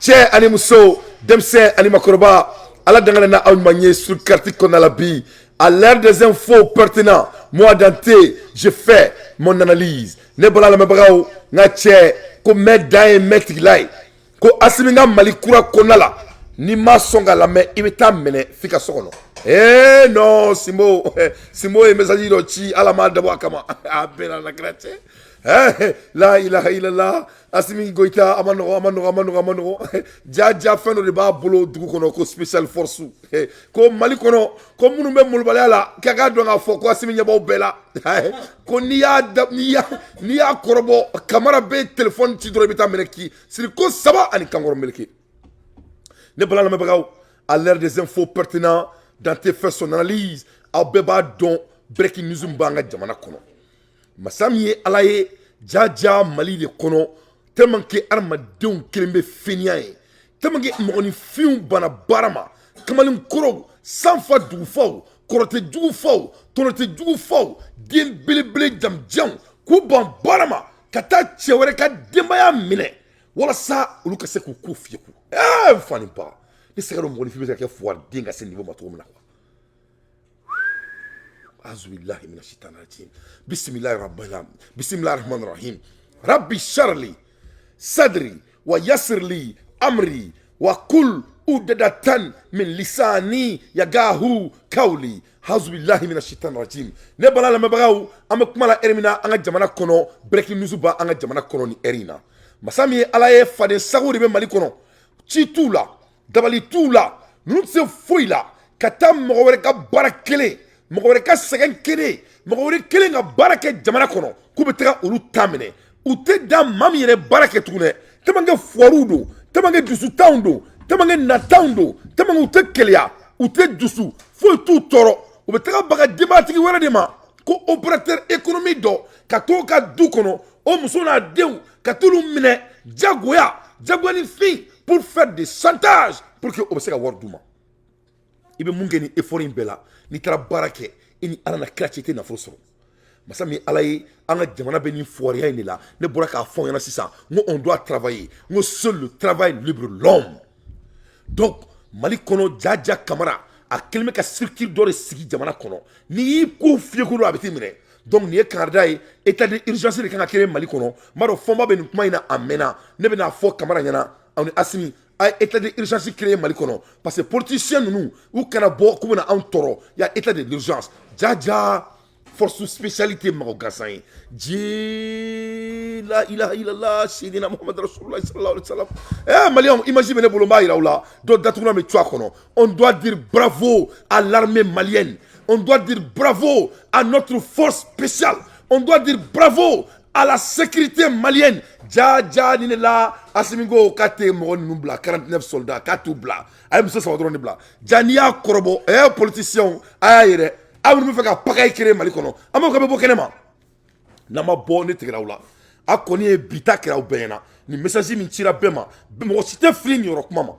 Cɛ ani muso, denmisɛn ani makɔrɔba, Ala dangana na aw ɲuman ye sur carte kɔnɔna la bi. À l'heure des infos pertinents, moi Dante, je fais mon analyse. Ne bɔra lamɛnbagaw, n ka cɛ ko mɛ dan ye mɛ tigila ye ko Asimi ka Mali kura kɔnɔna la, n'i ma sɔn ka lamɛn, i bɛ taa minɛ f'i ka so kɔnɔ. Eh non, Simbo, Simbo ye message dɔ ci, Ala m'a dabɔ a kama, a bɛnna na kira cɛ. Eh, la ilaha illallah, Asimi Goïta, a ma nɔgɔ, a ma nɔgɔ, a ma nɔgɔ, a ma nɔgɔ. Ja ja, fɛn dɔ de b'a bolo dugu kɔnɔ ko special force, ko Mali kɔnɔ, ko minnu bɛ molobaliya la, k'a k'a dɔn k'a fɔ ko Asimi ɲɛ b'aw bɛɛ la, ko n'i y'a kɔrɔbɔ, Kamara bɛ téléphone ci dɔrɔn, i bɛ taa minɛ k'i siri ko saba ani kankɔrɔ meleke. Ne bala lamɛnbagaw, à l'heure des infos pertinents, Dante fait son analyse. Aw bɛɛ b'a dɔn, breaking news min b'an ka jamana kɔnɔ, masa min ye Ala ye, jaja Mali de kɔnɔ, tellement que adamadenw kelen bɛ feniya ye, tellement que mɔgɔninfinw banna baara ma, kamalenkɔrɔw, sanfa dugufaw, kɔrɔtɛjugu faw, tɔnɔtɛjugu faw, den belebele jamujanw, k'u ban baara ma ka taa cɛ wɛrɛ ka denbaya minɛ walasa olu ka se k'u ko fiyɛku. Ɛɛ, fani ba ne se ka dɔn mɔgɔninfin bɛ se ka kɛ fugariden ka se niveau ma cogo min na quoi. Azubillahi mina shaitan rajim, bisimilahi rahman, bisimilahi rahman rahim, rabbi sharli sadri wa yassir li amri wa kul udadatan min lisani yagahu kawli, hazubillahi mina shaitan rajim. Ne bala lamɛnbagaw, an bɛ kuma la ɛri min na, an ka jamana kɔnɔ, breaking news b'an ka jamana kɔnɔ ni ɛri in na. Masa min ye Ala ye, faden sago de bɛ Mali kɔnɔ, ci t'u la, dabali t'u la, ninnu tɛ se foyi la, ka taa mɔgɔ wɛrɛ ka baara kelen, mɔgɔ wɛrɛ ka sɛgɛn kelen, mɔgɔ wɛrɛ kelen ka baara kɛ jamana kɔnɔ, k'u bɛ taga olu ta minɛ. U tɛ da maa min yɛrɛ baara kɛ tuguni dɛ, tellement que fuwariw don, tellement que dusutanw don, tellement que natanw don, tellement que u tɛ keleya, u tɛ dusu foyi t'u tɔɔrɔ. U bɛ taga baga denbayatigi wɛrɛ de ma ko opérateur économique dɔ, ka t'o ka du kɔnɔ, o muso n'a denw, ka t'olu minɛ jagoya, jagoya ni fin, pour faire des chantages, pour que o bɛ se ka wari d'u ma. I bɛ mun kɛ ni effort in bɛɛ la? N'i taara baara kɛ, i ni Ala na kira cɛ, i tɛ nafolo sɔrɔ. Masa min Ala ye, an ka jamana bɛ nin fɔriya in de la. Ne bɔra k'a fɔ ɲɛna sisan n ko on doit travailler, n ko seul le travail libère l'homme. Donc Mali kɔnɔ, Jaja Kamara a kɛlen bɛ ka structure dɔ de sigi jamana kɔnɔ, n'i y'i ko fiyɛ ko don, a bɛ t'i minɛ. Donc nin ye kangarida ye, état d'urgence de kan ka créer Mali kɔnɔ. N b'a dɔn fɔnba bɛ nin kuma in na a mɛnna. Ne bɛna fɔ Kamara ɲɛna, aw ni Asimi, a ye état d'urgence créer Mali kɔnɔ, parce que politiciens ninnu, u kana bɔ k'u bɛna anw tɔɔrɔ. Y a état de l'urgence. Jaja force spéciale mɔgɔ gansan ye ji, la ilaha illallah, seydina Muhammad rasulullah sallallahu alaihi wasallam. Eh, Maliyɛnw, image bɛ ne bolo, n b'a yira aw la, dɔ datugulan bɛ cu a kɔnɔ. On doit dire bravo à l'armée malienne, on doit dire bravo à notre force spéciale, on doit dire bravo à la sécurité malienne. Ja ja, ni ne la Asimi ko k'a tɛ mɔgɔ ninnu bila, 49 soldats, k'a t'u bila, a ye muso saba dɔrɔn de bila. Ja, n'i y'a kɔrɔbɔ, ɛ, politiciens, a y'a ye dɛ, aw minnu bɛ fɛ ka pagaille créer Mali kɔnɔ, an b'o kɛ bɛ bɔ kɛnɛ ma. N'an ma bɔ, ne tigɛra aw la. A kɔni ye bi ta kɛra aw bɛɛ ɲɛna. Nin message min cira bɛɛ ma, mɔgɔ si tɛ fili nin yɔrɔ kuma ma,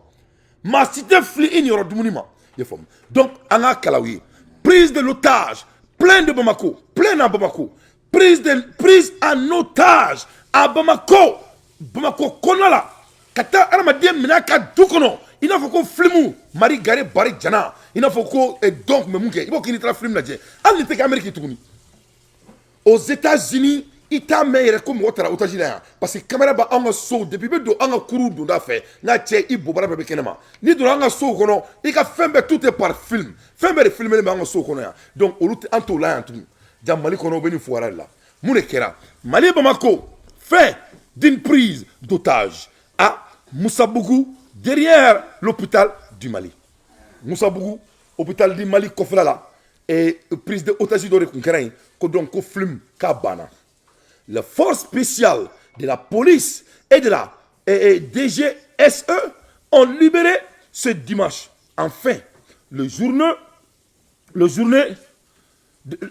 maa si tɛ fili i niyɔrɔ dumuni ma, i ye faamu. Donc an k'a kala u ye. Prise de l'otage plein de Bamako, plein à Bamako, prise en otage à Bamako, Bamako kɔnɔna la, ka taa adamaden minɛ a ka du kɔnɔ, i n'a fɔ ko film Mari Gare Bari Jana, i n'a fɔ ko dɔn tun bɛ mun kɛ, i b'o k'i taara film lajɛ. Hali ni tɛ kɛ Amérique tuguni, aux États-Unis, i t'a mɛn yɛrɛ ko mɔgɔ taara otage la yan, parce que caméra b'anw ka sow, depuis i bɛ don an ka kuruw donda fɛ, n'a cɛ i bobara bɛɛ bɛ kɛnɛ ma. N'i donna an ka sow kɔnɔ, i ka fɛn bɛɛ, tout est par film, fɛn bɛɛ de filmé bɛ an ka sow kɔnɔ yan. Donc olu tɛ, an t'o la yan tugun. Ja, Mali kɔnɔ, u bɛ nin fugara de la. Mun de kɛra Mali? Bamako, fin d'une prise d'otage à Moussabougou, derrière l'hôpital du Mali. Moussabougou, hôpital du Mali kɔfɛla la, et prise de otage dɔ de tun kɛra yen ko donc ko film k'a banna. Les forces spéciales de la police et de la DGSE ont libéré ce dimanche, enfin, le journée,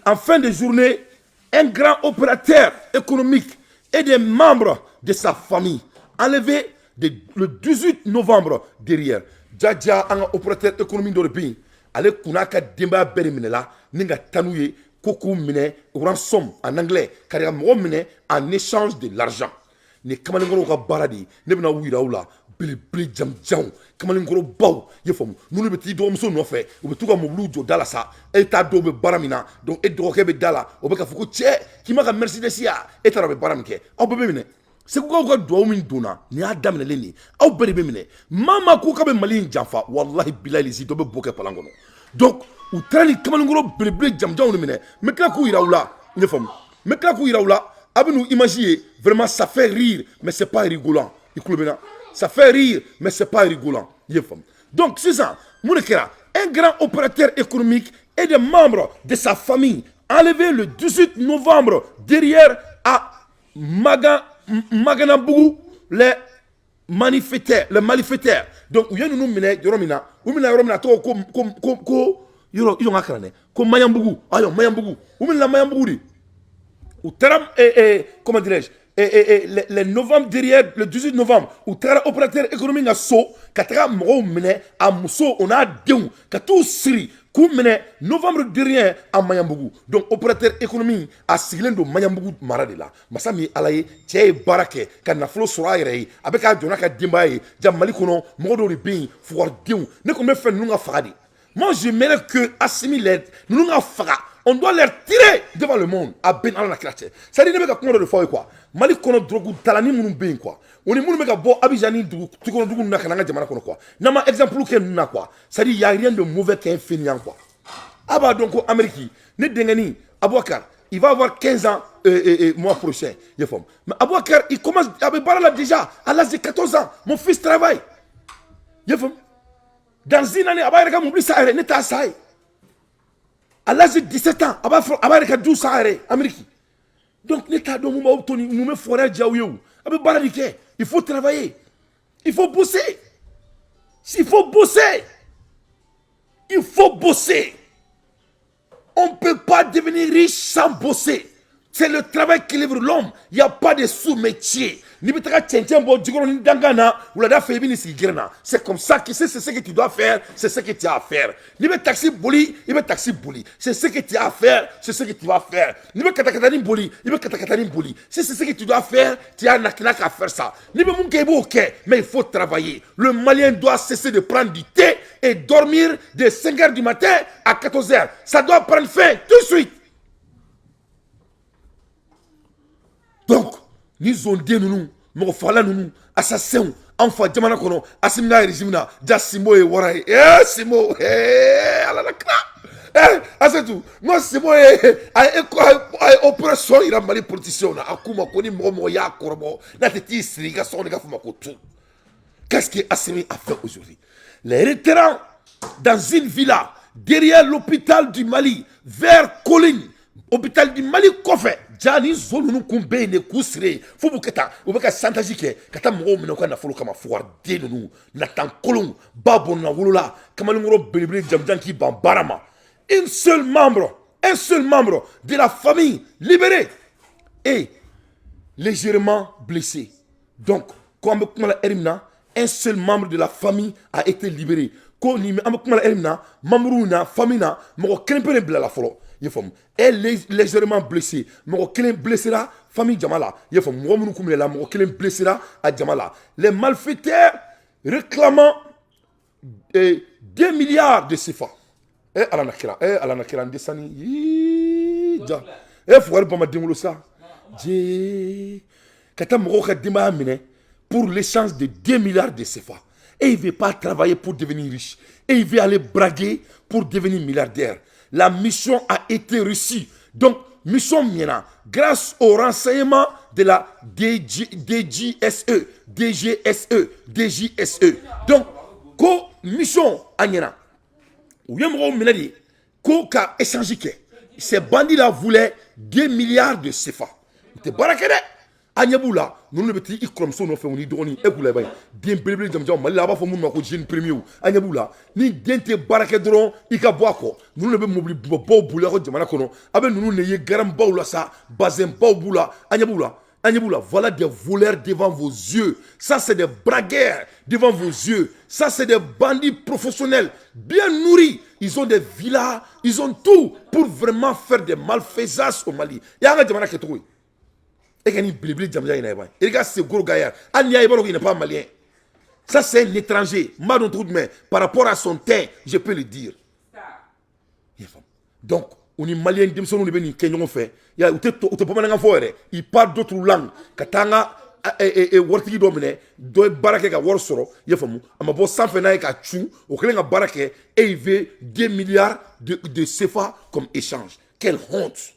en fin de journée, un grand opérateur économique et des membres de sa famille enlevés le 18 novembre derrière. Jaja, an ka opérateur économique dɔ de bɛ yen, ale kun n'a ka denbaya bɛɛ de minɛla ni ka taa n'u ye ko k'u minɛ ransom en anglais, ka mɔgɔ minɛ en échange de l'argent. Nin kamalenkɔrɔw ka baara de ye. Ne bɛna u yira aw la. Belebele jamujanw, kamalenkɔrɔbaw, i ye faamu, minnu bɛ t'i dɔgɔmuso nɔfɛ, u bɛ t'u ka mobiliw jɔ da la sa. E t'a dɔw bɛ baara min na. Donc e dɔgɔkɛ bɛ da la, o bɛ ka fɔ ko cɛ k'i ma ka Mercedes ya, e taara o bɛ baara min kɛ. Aw bɛɛ bɛ minɛ. Segukaw ka duwawu min donna nin y'a daminɛlen de ye. Aw bɛɛ de bɛ minɛ. Maa maa ko k'a bɛ Mali in janfa, walahi bilahi lisi dɔ bɛ bo kɛ palan kɔnɔ. Donc u taara ni kamalenkɔrɔ belebele jamujanw de minɛ. N bɛ tila k'u yira u la, n ye faamu, n bɛ tila k'u yira u la. A bɛ n'u image ye, vraiment ça fait rire, mais c'est pas rigolant. I tulo bɛ na, ça fait rire, mais c'est pas rigolant, i ye faamu. Donc sisan mun de kɛra? Un grand opérateur économique et des membres de sa famille enlevé le 18 novembre derrière à Maganabougou, les manifestants, les malfaiteurs. Donc u ye ninnu minɛ yɔrɔ min na, u minɛ yɔrɔ min na, a tɔgɔ ko yɔrɔ i jɔn ka kalan dɛ, ko Maɲanbugu. Ayiwa, Maɲanbugu, u minɛna Maɲanbugu de. U taara comment dirais-je, le novembre derrière, le 18 novembre, u taara opérateur économique ka so ka taga mɔgɔw minɛ, a muso o n'a denw, ka t'u siri k'u minɛ novembre dernier à Maɲanbugu. Donc opérateur économique a sigilen don Maɲanbugu mara de la. Masa min ye Ala ye, cɛ ye baara kɛ ka nafolo sɔrɔ a yɛrɛ ye, a bɛ k'a jɔ n'a ka denbaya ye. Ja Mali kɔnɔ, mɔgɔ dɔw de bɛ yen, fugaridenw. Ne kɔni bɛ fɛ ninnu ka faga de. Moi, j'aimerais que Assimi les ninnu ka faga. On doit les tirer devant le monde. A bɛn Ala na kira cɛ. C'est à dire, ne bɛ ka kuma dɔ de fɔ aw ye quoi. Mali kɔnɔ, drogue talani minnu bɛ yen quoi, o ni minnu bɛ ka bɔ Abidjan ni dugu tukɔnɔ dugu ninnu na ka na an ka jamana kɔnɔ quoi, n'an ma exemple kɛ ninnu na quoi, c'est à dire, y a rien de mauvais qu'un fainéant quoi. A b'a dɔn ko Amérique, ne denkɛnin Aboubacar, il va avoir 15 ans mois prochain, i y'a faamu. Mais Aboubacar, il commence a bɛ baara la déjà à l'âge de 14 ans. Mon fils travaille, i y'a faamu. Dans une année, a b'a yɛrɛ ka mobili san a yɛrɛ, ne t'a san ye. À l'âge de 17 ans, a b'a fɔ a b'a yɛrɛ ka du san a yɛrɛ Amérique. Donc ne t'a dɔn mun b'aw to ni mun bɛ fɔrɛ diya aw ye. O a bɛ baara de kɛ. Il faut travailler, il faut bosser, il faut bosser, il faut bosser. On ne peut pas devenir riche sans bosser. C'est le travail qui livre l'homme. Il n'y a pas de sous-métier. Ni bɛ taga cɛncɛn bɔ jikɔrɔ ni dangan na wulada fɛ, i bɛ n'i sigi gɛrɛn na. C'est comme ça que c'est ce que tu dois faire, c'est ce que tu as à faire. N'i bɛ taxi boli, i bɛ taxi boli. C'est ce que tu as à faire, c'est ce que tu vas faire. N'i bɛ katakatani boli, i bɛ katakatani boli. C'est ce que tu dois faire, tu as qu'à faire ça. N'i bɛ mun kɛ, i b'o kɛ, mais il faut travailler. Le Malien doit cesser de prendre du thé et dormir de 5 heures du matin à 14 heures. Ça doit prendre fin tout de suite. Donc ni zonden ninnu, mɔgɔ fagala ninnu, assassins, an fa jamana kɔnɔ, Assimi n'a régime na ja. Simbo ye wara ye. Eh Simbo, eh Ala la kira, eh Asetu, n ko Simbo ye a ye opération yira Mali politiciens na. A k'u ma ko ni mɔgɔ mɔgɔ y'a kɔrɔbɔ n'a tɛ t'i siri i ka so kɔnɔ, i ka fɔ ma ko tout. Qu'est-ce que Assimi a fait aujourd'hui? Les retenant dans une villa derrière l'hôpital du Mali, vers Colline, hôpital du Mali kɔfɛ. Ja ni zo ninnu kun bɛ yen de k'u siri yen fo b'u kɛ tan, u bɛ ka chantage kɛ ka taa mɔgɔw minɛ u ka nafolo kama. Fugariden ninnu, natankolonw ba bɔnna wolola, kamalenkɔrɔ belebele jamujan k'i ban baara ma. Une seule membre, un seul membre de la famille libéré et légèrement blessé. Donc ko an bɛ kuma la heure min na, un seul membre de la famille a été libéré. Ko ni an bɛ kuma la heure min na, membre na famille na, mɔgɔ kelen pe de bilala fɔlɔ, i y'a faamu, est légèrement blessé. Mɔgɔ kelen blessera famille jama la, i y'a faamu. Mɔgɔ minnu kun minɛla, mɔgɔ kelen blessera a jama la. Les malfaiteurs réclamant 2 milliards de CFA. Eh Ala na kira, eh Ala na kira, n desani yii ja, eh fugari bama den wolo sa jee ka taa mɔgɔw ka denbaya minɛ pour l'échange de 2 milliards de CFA. Et il ne veut pas travailler pour devenir riche. Et il veut aller braguer pour devenir milliardaire. La mission a été réussie. Donc, mission miena, grâce au renseignement de la DG, DGSE, DGSE, DJSE. Donc, ko mission a ɲɛna. U ye mɔgɔw minɛ de ko ka échange kɛ. Ces bandits-là voulaient 2 milliards de CFA. U tɛ baara kɛ dɛ. A ɲɛ b'u la, ninnu de bɛ t'i kɔrɔmuso nɔfɛ, u n'i dɔgɔnin e k'u la. I b'a ye den belebele jamujan Mali la, a b'a fɔ minnu ma ko jeune premier. A ɲɛ b'u la, ni den tɛ baara kɛ dɔrɔn, i ka bɔ a kɔ. Ninnu de bɛ mobili baw boli aw ka jamana kɔnɔ. A bɛ ninnu de ye garanbaw la sa, bazɛnbaw b'u la. A ɲɛ b'u la, a ɲɛ b'u la. Voilà des voleurs devant vos yeux. Ça, c'est des braqueurs devant vos yeux. Ça, c'est des bandits professionnels bien nourris. Ils ont des villas, ils ont tout pour vraiment faire des malfaisances au Mali. I y'an ka jamana kɛcogo ye. E ka nin belebele jamujan in na, i b'a ye, i ka se gros gaillard, hali n'i y'a ye, i b'a dɔn qu'il n'est pas malien. Ça, c'est un étranger. Mais par rapport à son teint, je peux le dire. Donc, on est malien, denmisɛnninw de bɛ nin kɛ ɲɔgɔn fɛ. Ya, u tɛ u tɛ bamanankan fɔ yɛrɛ. Ils parlent d'autres langues. Ka taa an ka waritigi dɔ minɛ, dɔ ye baara kɛ ka wari sɔrɔ, i y'a faamu, a ma bɔ sanfɛ n'a ye ka cun, o kɛlen ka baara kɛ, et il veut 2 milliards de CFA comme échange. Quelle honte!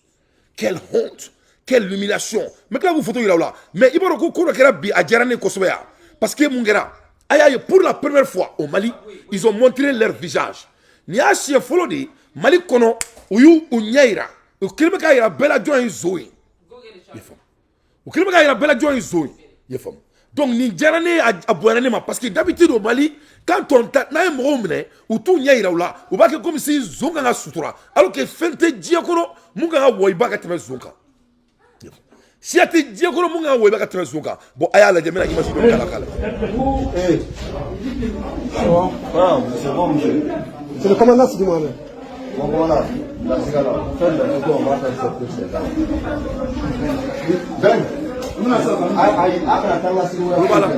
Quelle honte! Quelle humiliation! Mais tila k'u photo yira u la. Mais i b'a dɔn ko ko dɔ kɛra bi, a diyara ne ye kosɛbɛ yan. Parce que mun kɛra? A y'a ye, pour la première fois au Mali, ils ont montré leur visage. Nin y'a siɲɛ fɔlɔ de ye Mali kɔnɔ, u y'u u ɲɛ yira. U kɛlen bɛ k'a yira bɛɛ la jɔn ye zon ye. I y'a faamu? U kɛlen bɛ k'a yira bɛɛ la jɔn ye zon ye. I y'a faamu? Donc nin diyara ne ye, a bonyana ne ma, parce que d'habitude au Mali, quand on ta n'a ye mɔgɔw minɛ, u t'u ɲɛ yira u la, u b'a kɛ comme si zon kan ka sutura, alors que fɛn tɛ diɲɛ kɔnɔ mun kan ka wɔyiba ka tɛmɛ zon kan. Siya tɛ diɲɛ kɔnɔ mun kan ka wɔyiba ka tɛmɛ zon kan. Bon, a y'a lajɛ, n bɛna image dɔ k'a la k'a lajɛ. Ah, c'est bon, monsieur. C'est le commandant Sidi Mohamed. Bon, voilà. Dans ce cas-là, faites le photo, on va faire sortir ces gars. Ben, ayi, a kana taa n ka sigi wɛrɛ. Voilà.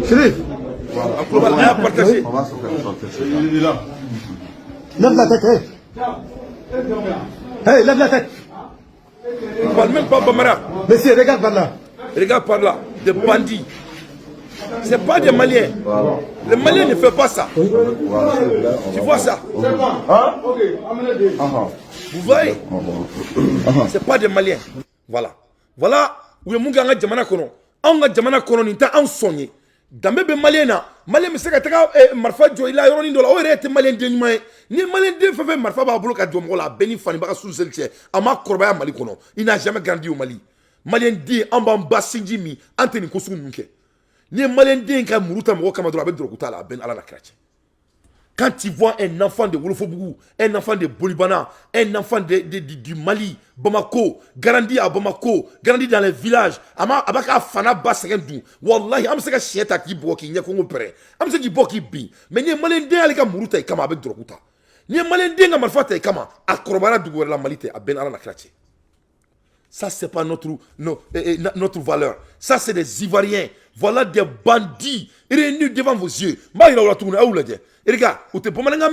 Chérif, A tulo b'a la, a y'a partagé. On va se faire sortir ces gars. Lève la tête, hey. Hey, lève la tête. On parle même pas bambara. Monsieur, regarde par là. Regarde par là, des bandits. C'est pas des Maliens. Voilà. Les Maliens ne font pas ça. Voilà, s'il vous plaît, on Tu va vois voir. ça? Ah, ah. Vous voyez? C'est pas des Maliens. Voilà. Voilà. U ye mun kɛ an ka jamana kɔnɔ? Anw ka jamana kɔnɔ, nin tɛ anw sɔn ye. Danbe bɛ malien na. Malien bɛ se ka taga marifa jɔ i la yɔrɔnin dɔ la, o yɛrɛ tɛ malien den ɲuman ye. Ni malien den fɛn fɛn marifa b'a bolo ka jɔ mɔgɔ la, a bɛɛ ni fanibaga suseli cɛ, a ma kɔrɔbaya Mali kɔnɔ. Il n'a jamais grandi au Mali. Malien den, an b'an ba sinji min, an tɛ nin ko sugu ninnu kɛ. Ni ye malien den ka muru ta mɔgɔ kama dɔrɔn, a bɛ dɔrɔgu t'a la, a bɛɛ ni Ala la kira cɛ. Quand tu vois un enfant de Wolofobougou, un enfant de Bolibana, un enfant du Mali, Bamako, grandi à Bamako, grandi dans les villages, a ma a b'a ka fana ba sɛgɛn dun, wallahi, an bɛ se ka siɲɛ ta k'i bugɔ k'i ɲɛ kɔngɔ pɛrɛn, an bɛ se k'i bɔ k'i bin, mais n'i ye malien den hali ka muru ta i kama, a bɛ dɔrɔgu ta. N'i ye malien den ka marifa ta i kama, a kɔrɔbayara dugu wɛrɛ la, Mali tɛ, a bɛɛ ni Ala na kira cɛ. Ça, c'est pas notre, no, notre valeur. Ça, c'est des Ivoiriens. Voilà des bandits réunis devant vos yeux. Et regarde,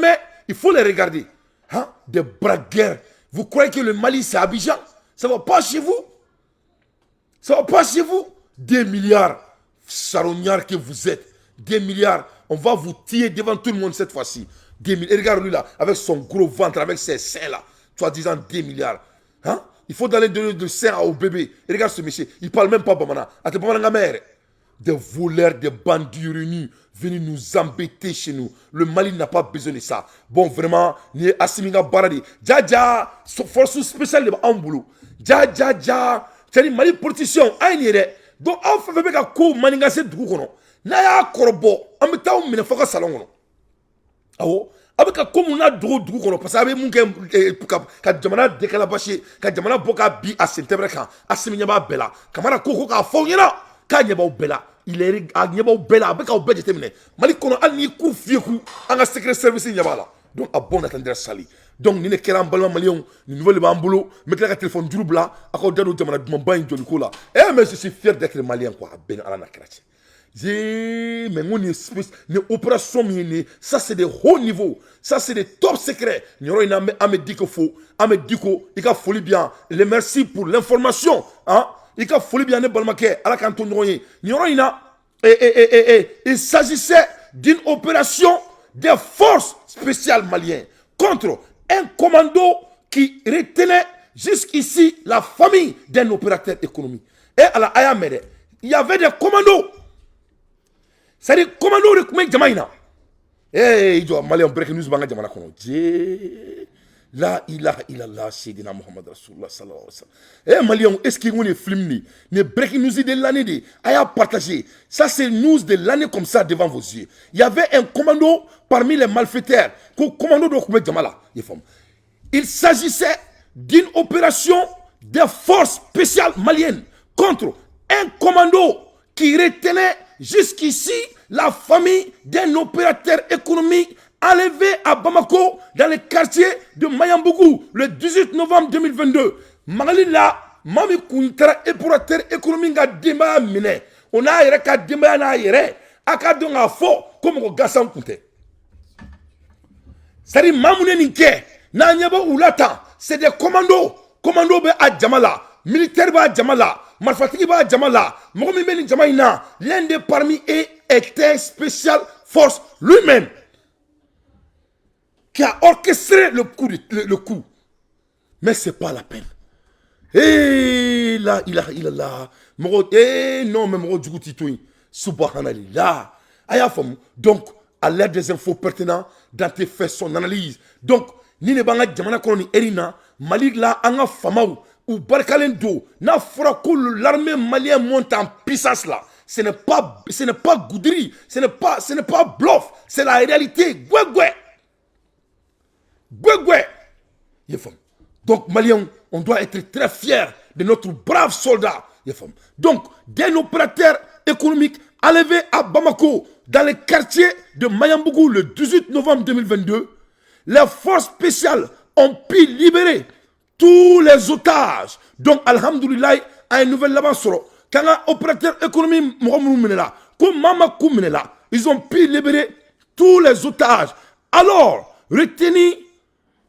mais il faut les regarder. Hein? Des braqueurs. Vous croyez que le Mali, c'est Abidjan? Ça va pas chez vous? Ça va pas chez vous? 2 milliards, charognards que vous êtes. 2 milliards. On va vous tuer devant tout le monde cette fois-ci. 2 milliards. Et regarde lui là, avec son gros ventre, avec ses seins là. Toi disant 2 milliards. Hein? Il faut donner de sein au bébé. Et regarde ce monsieur, il parle même pas bamana. A mère. Des voleurs, des bandits réunis, venus nous embêter chez nous. Le Mali n'a pas besoin de ça. Bon, vraiment, ni Assimi ka baara de. Ja, ja, force spéciale de b'anw bolo. Ja, ja, ja. C'est-à-dire Mali politicien, a ye nin ye dɛ. Donc, aw fɛn fɛn bɛ ka ko maninka se dugu kɔnɔ, n'a y'a kɔrɔbɔ, an bɛ taa aw minɛ fo ka salon kɔnɔ. Awɔ. A bɛ ka ko mun n'a dogo dugu kɔnɔ, parce que a bɛ mun kɛ ka jamana décalabasi, ka jamana bɔ k'a bi a sen tɛbɛrɛ kan. Assimi ɲɛ b'a bɛɛ la. Kamara ko k'a fɔ aw ɲɛna k'a ɲɛ b'aw bɛɛ la. Il est a ɲɛ b'aw bɛɛ la, a bɛ k'aw bɛɛ jateminɛ Mali kɔnɔ. Hali n'i ku fiyeku, an ka secret service ɲɛ b'a la. Donc a bon entendeur, salut. Donc nin de kɛra, an balima maliyɛnw, nin nouvelle de b'an bolo. N bɛ tila ka téléphone juru bila a k'aw da don jamana dumanba in jɔliko la. Eh, mais je suis fier d'être malien, quoi. A bɛɛ ni Ala n'a kira cɛ. J'ai, mais on est nin opération min ye nin, ça, c'est des hauts niveaux, ça, c'est des top secrets. Nin yɔrɔ in na, an bɛ Diko fo, an bɛ Diko i ka foli bi yan. Les merci pour l'information, hein. I ka foli bi yan, ne balimakɛ, Ala k'an to ɲɔgɔn ye. Nin yɔrɔ in na, et il s'agissait d'une opération des forces spéciales maliennes contre un commando qui retenait jusqu'ici la famille d'un opérateur économique. Et à la aya mɛn dɛ, il y avait des commandos, c'est-à-dire commando de tun bɛ jama in na. Eh, i jɔ, maliyɛn, breaking news b'an ka jamana kɔnɔ. Jee, la ilaha illallah, seydina Muhammad rasulullah sallallahu alaihi wasallam. Eh, maliyɛnw, est ce que n ko nin film nin, nin breaking news de l'année de, a y'a partagé. Ça, c'est news de l'année comme ça devant vos yeux. Il y avait un commando parmi les malfaiteurs, ko commando dɔ tun bɛ jama la, i faamu. Il s'agissait d'une opération des forces spéciales maliennes contre un commando qui retenait jusqu'ici la famille d'un opérateur économique enlevé à Bamako dans le quartier de Magnambougou le 18 novembre 2022. Mali la, maa min kun taara opérateur économique ka denbaya minɛ, O n'a yɛrɛ ka denbaya n'a yɛrɛ, a ka dɔn k'a fɔ ko mɔgɔ gansan kun tɛ. C'est à dire, maa mun ye nin kɛ, n'an ɲɛ bɛ u la tan, c'est des commandos. Commando bɛ a jama la, militaire b'a jama la, marifatigi b'a jama la. Mɔgɔ min bɛ nin jama in na, l'un de parmi eux était spécial force lui-même qui a orchestré le coup. Mais c'est pas la peine. Eh la ilaha illallah. Mɔgɔ, eh non, mais mɔgɔ jugu t'i to yen. Subhanallah. A y'a faamu. Donc, à l'aide des infos pertinentes, Dante fait son analyse. Donc, ni ne b'an ka jamana kɔnɔ ni eri na, Mali la, an ka famaw u barikalen don. N'a fɔra ko l'armée malienne monte en puissance là, ce n'est pas goudiri, ce n'est pas bluff, c'est la réalité. Gwɛgwɛ gwɛgwɛ, i ye faamu. Donc Maliens, on doit être très fiers de notre brave soldat, i ye faamu. Donc d'un opérateur économique enlevé à Bamako, dans le quartier de Magnambougou, le 18 novembre 2022, les forces spéciales ont pu libérer tous les otages. Donc, alhamdoulilah, a une nouvelle laban sɔrɔ k'an ka opérateur économique mɔgɔ minnu minɛla, ko maa ma k'u minɛla, ils ont pu libérer tous les otages alors retenus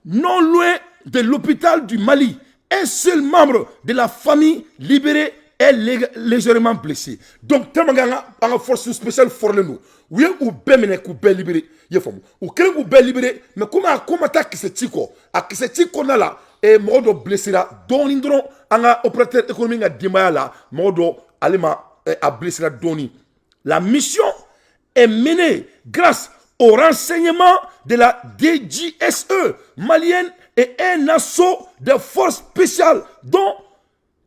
non loin de l'hôpital du Mali. Un seul membre de la famille libéré est légèrement blessé. Donc tellement qu'an ka an ka force spéciale fɔrɔlen don, u ye u bɛɛ minɛ k'u bɛɛ libéré, i ye faamu. U kɛlen k'u bɛɛ libéré, mais komi a ko ma taa kisɛ ci kɔ, a kisɛ ci kɔnɔna la, mɔgɔ dɔ blessera dɔɔni dɔrɔn. An ka opérateur économique ka denbaya la, mɔgɔ dɔ ale ma a blessera dɔɔni. La mission est menée grâce au renseignement de la DGSE malienne et un assaut des forces spéciales dont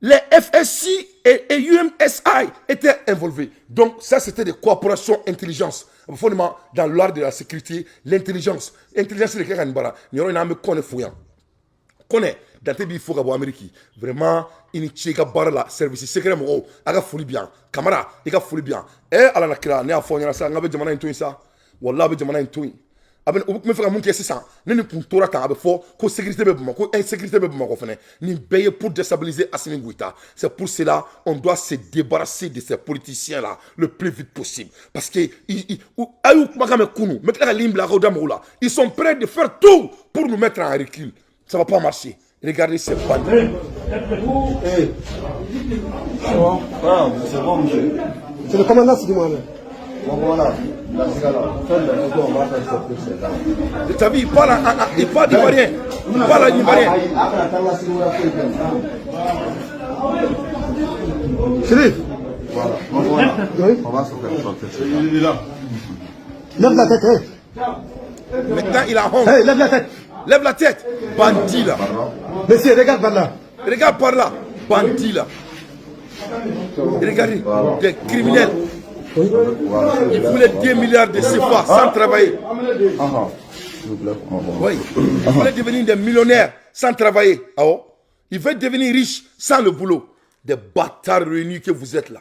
les FSI et UMSI étaient involvés. Donc ça, c'était des coopérations intelligence. Forcément, dans l'art de la sécurité, l'intelligence. Intelligence, c'est le bara. Ni yɔrɔ in na, an bɛ Kɔnɛ fo yan. Kɔnɛ, Dante b'i fo ka bɔ Amérique. Vraiment, i ni ce i ka baara la, service secret mɔgɔw, a ka foli bi yan. Kamara, i ka foli bi yan. Eh, Ala na kira, ne y'a fɔ aw ɲɛna sa, n k'a bɛ jamana in to yen sa. Walahi, a bɛ jamana in to yen. A bɛ u tun bɛ fɛ ka mun kɛ sisan? Ne ni kun tora tan, a bɛ fɔ ko sécurité bɛ Bamakɔ, ko insécurité bɛ Bamakɔ fɛnɛ. Nin bɛɛ ye pour déstabiliser Assimi Goïta. C'est pour cela on doit se débarrasser de ces politiciens là le plus vite possible, parce que a y'u kumakan mɛn kunun, n bɛ tila ka ligne bila a k'aw da mɔgɔw la. Ils sont prêts de faire tout pour nous mettre en recul. Ça va pas marcher. Regardez ces bandits. Eh. C'est bon. Ah, c'est bon, monsieur. C'est le commandant Sidi Mohamed. Bon, voilà. Dans ce cas-là, faites les photos, on va faire sortir ces gens. Tu as vu, il parle ivoirien, il parle en ivoirien. Ayi, Chérif, Voilà. Bon, voilà. Oui. On va se faire sortir ces gens. Lève la tête, hey. Maintenant il a honte. Hey, lève la tête. Lève la tête, bandit là. Pardon. Monsieur, regarde par là. Regarde par là, bandit là. Regardez, Voilà. des criminels. Voilà. Ils voulaient 2 milliards de CFA sans travailler. Ah, ah. S'il vous plaît. Bon, bon. Oui. Ils voulaient devenir des millionnaires sans travailler. Ah oh. Ils veulent devenir riches sans le boulot. Des bâtards réunis que vous êtes là.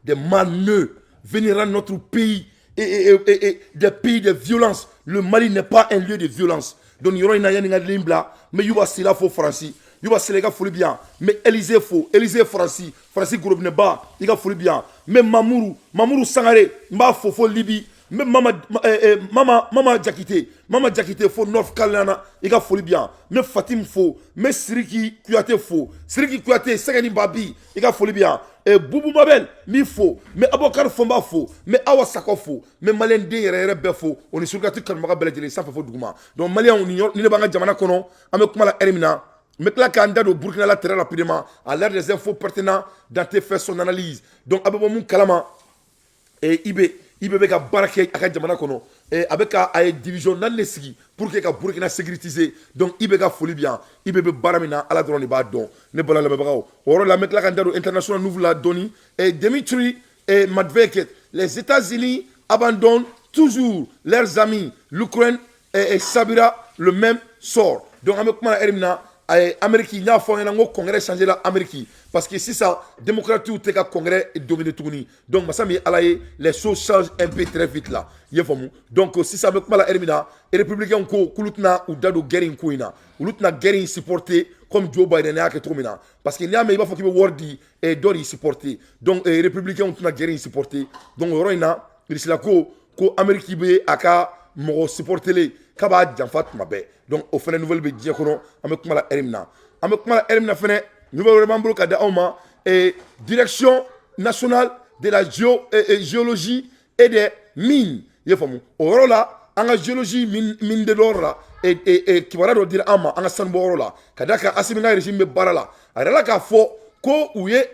Des maneux. Venir rendre notre pays et des pays de violence. Le Mali n'est pas un lieu de violence. Donc, il y aura une ligne bla. Mais il y a Sila fo Faransi. Yuba Sila ka foli bi yan. Mais Élysée fo, Élysée Faransi, Faransi Gorobinɛba, i ka foli bi yan. Mais Mamourou, Mamourou Sangare, n b'a fo fo Libi. N bɛ Mama Mama Mama Jakite, Mama Jakite fo North Carolina, i ka foli bi yan. N bɛ Fatim fo, n bɛ Siriki Kuyate fo, Siriki Kuyate Sɛgɛni Babi, i ka foli bi yan. Bubu Mabel n b'i fo, n bɛ Abubakar fo, n b'a fo, n bɛ Awa Sakɔ fo, n bɛ maliyɛn den yɛrɛ yɛrɛ bɛɛ fo, o ni surkati kanubaga bɛɛ lajɛlen, sanfɛ fo duguma. Donc Maliyɛnw, nin yɔrɔ ni ne b'an ka jamana kɔnɔ, an bɛ kuma la heure min na, n bɛ tila k'an da don Burkina la très rapidement à l'heure des infos pertinentes. Dante fait son analyse. Donc a bɛ bɔ mun kalama? IB bɛ ka baara kɛ a ka jamana kɔnɔ. A bɛ ka a ye division naani de sigi pour que ka Burkina sécuriser. Donc IB ka foli bi yan. IB bɛ baara min na, Ala dɔrɔn de b'a dɔn. Ne bala lamɛnbagaw, o yɔrɔ la, an bɛ tila k'an da don international nouvelle la dɔɔni. Dimitri Medvedev, les États-Unis abandonnent toujours leurs amis, l'Ukraine et subira le même sort. Donc an bɛ kuma la heure min na. Amérique, n y'a fɔ ɲɛna n ko congrès changé la Amérique, parce que sisan démocrates tɛ ka congrès dominer tuguni. Donc masa min ye Ala ye, les choses changent un peu très vite là, i ye faamu. Donc sisan an bɛ kuma la heure min na, républicains ko k'olu tɛna u da don guerre in ko in na, olu tɛna guerre in supporter comme Joe Biden y'a kɛ cogo min na, parce que n'i y'a mɛn i b'a fɔ k'i bɛ wari di dɔ de y'i supporter. Donc républicains tɛna guerre in supporter. Donc o yɔrɔ in na, Irisila ko ko Amérique bɛ a ka mɔgɔ supporter k'a b'a janfa tuma bɛɛ. Donc o fana nouvelle bɛ diɲɛ kɔnɔ, an bɛ kuma la heure min na. An bɛ kuma la heure min na fɛnɛ, nouvelle wɛrɛ b'an bolo ka di aw ma. Direction nationale de la géologie et des mines, i ye faamu, o yɔrɔ la, an ka géologie mine de l'or la, kibaruya dɔ dira an ma an ka sanubɔyɔrɔ la, ka d'a kan Asimi ka régime bɛ baara la. A yɛrɛ la k'a fɔ ko u ye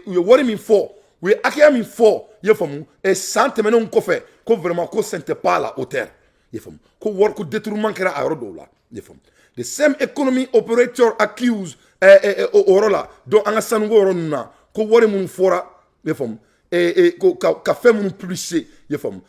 wari min fɔ, u ye hakɛya min fɔ, i ye faamu, san tɛmɛnenw kɔfɛ, ko vraiment ko ce n'était pas à la hauteur, i ye faamu, ko wari ko détournement kɛra a yɔrɔ dɔw la, i ye faamu. The same economy operator accused o yɔrɔ la. Donc an ka sanuko yɔrɔ ninnu na, ko wari minnu fɔra, i ye faamu, ko ka fɛn minnu publier, i ye faamu,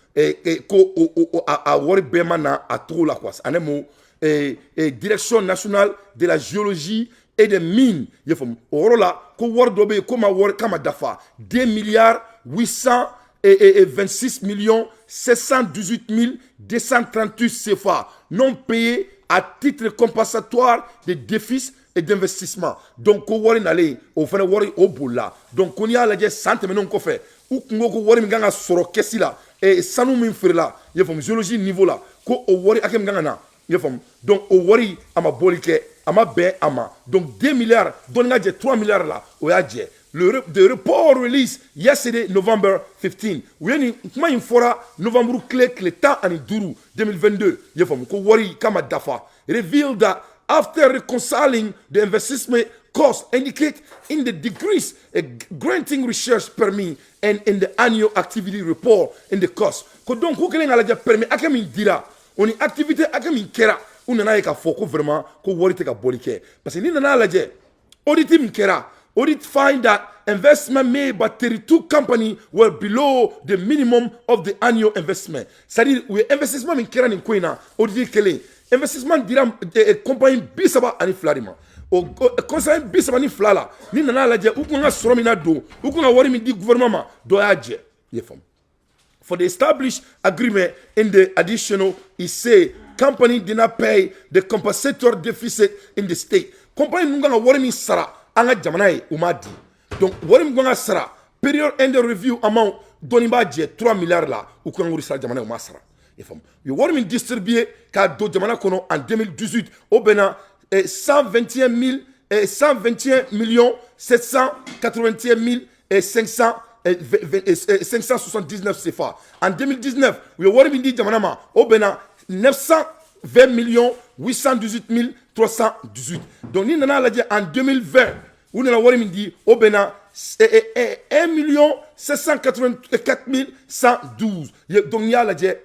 ko o a wari bɛɛ ma na a cogo la quoi. En un mot, direction nationale de la géologie et des mines, i ye faamu, o yɔrɔ la, ko wari dɔ bɛ yen ko ma wari k'a ma dafa, 2 milliards 826 millions 718 238 CFA non payés à titre compensatoire des déficits et d'investissement. Donc ko wari nalen, o fana wari o bolila. Donc ko n'i y'a lajɛ san tɛmɛnenw kɔfɛ, u kun ko ko wari min kan ka sɔrɔ kɛsi la, sanu min feerela, i y'a faamu, géologie niveau la, ko o wari hakɛ min kan ka na, i y'a faamu, donc o wari a ma bɔli kɛ, a ma bɛn a ma. Donc 2 milliards dɔɔni ka jɛ 3 milliards la, o y'a jɛ. The report released yesterday, November 15, u ye nin kuma in fɔra novembre tile 15 2022, i y'a faamu, ko wari k'a ma dafa, revealed that after reconciling the investment cost indicated in the decrees granting research permit and in the annual activity report in the cost. Ko donc ko kelen k'a lajɛ permis hakɛ min dira, o ni activité hakɛ min kɛra, u nana ye k'a fɔ ko vraiment ko wari tɛ ka bɔli kɛ, parce que n'i nana lajɛ audit min kɛra, audit find that investment made by 32 companies were below the minimum of the annual investment. C'est-à-dire u ye investissement min kɛra nin ko in na, audit kelen investissement dira compagnie 32 de ma. O conseil 32 la, ni nana lajɛ u kun ka sɔrɔ min na don, u kun ka wari min di gouvernement ma, dɔ y'a jɛ, i ye faamu. For the established agreement in the additional, he say company did not pay the compensatory deficit in the state. Compagnie ninnu kan ka wari min sara an ka jamana ye, u m'a di. Donc wari min kan ka sara, period end review amount, dɔɔni b'a jɛ 3 milliards la, u kan k'o sara jamana ye, u m'a sara, i faamu. U ye wari min distribuer k'a don jamana kɔnɔ en 2018, o bɛnna 121 000, 121 millions 781 mille et 500 579 CFA. En 2019, u ye wari min di jamana ma, o bɛnna 920 millions 818 318. Donc ni nana lajɛ en 2020, u nana wari min di, o bɛnna 1 million 784 112. Donc n'i y'a lajɛ,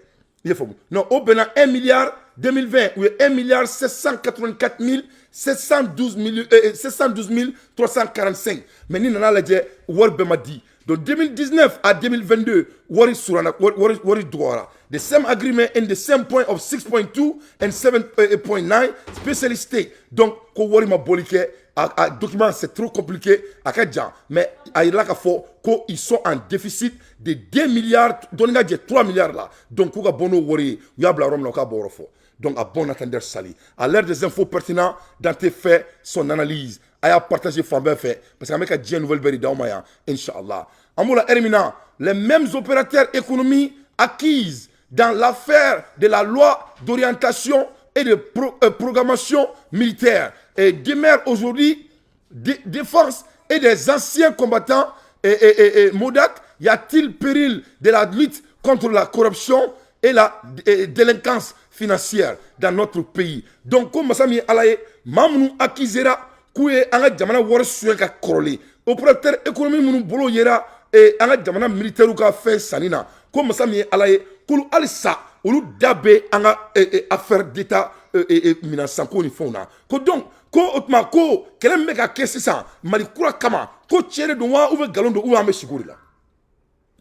i y'a faamu, non, o bɛnna 1 milliard 2020, u ye 1 milliard 784 712 millions 712 345. Mais ni nana lajɛ, wari bɛɛ ma di. Donc 2019 à 2022, wari surana, wari dɔgɔyara. The same agreement in the same point of 6.2 and 7.9 specialist state. Donc ko wari ma bɔli kɛ a document, c'est trop compliqué, a ka jan, mais a yirala k'a fɔ ko ils sont en déficit de 2 milliards dɔɔni ka jɛ 3 milliards la. Donc k'u ka bɔ n'o wari ye, u y'a bila yɔrɔ min na, u k'a bɔ yɔrɔ fɔ. Donc à bon entendeur, salut. À l'heure des infos pertinentes, Dante fait son analyse. A y'a partager fan bɛɛ fɛ, parce que an bɛ ka diɲɛ nouvelle bɛɛ de d'aw ma yan, inchallah. An b'o la heure min na, les mêmes opérateurs économiques acquis dans l'affaire de la loi d'orientation et de programmation militaire et demeurent aujourd'hui défense et des anciens combattants et Modak, y a-t-il péril de la lutte contre la corruption et la délinquance financière dans notre pays? Donc ko masa min ye Ala ye, maa minnu accusera k'u ye an ka jamana wari suɲɛ ka kɔrɔlen, opérateur économique minnu bolo yera an ka jamana militaire ka fɛn sanni na, ko masa min ye Ala ye, k'olu halisa olu da bɛ an ka affaire d'état minɛn sanko ni fɛnw na. Ko donc ko o tuma ko kɛlɛ min bɛ ka kɛ sisan Mali kura kama, ko tiɲɛ de don wa, ou bien nkalon don, ou bien an bɛ sigi o de la?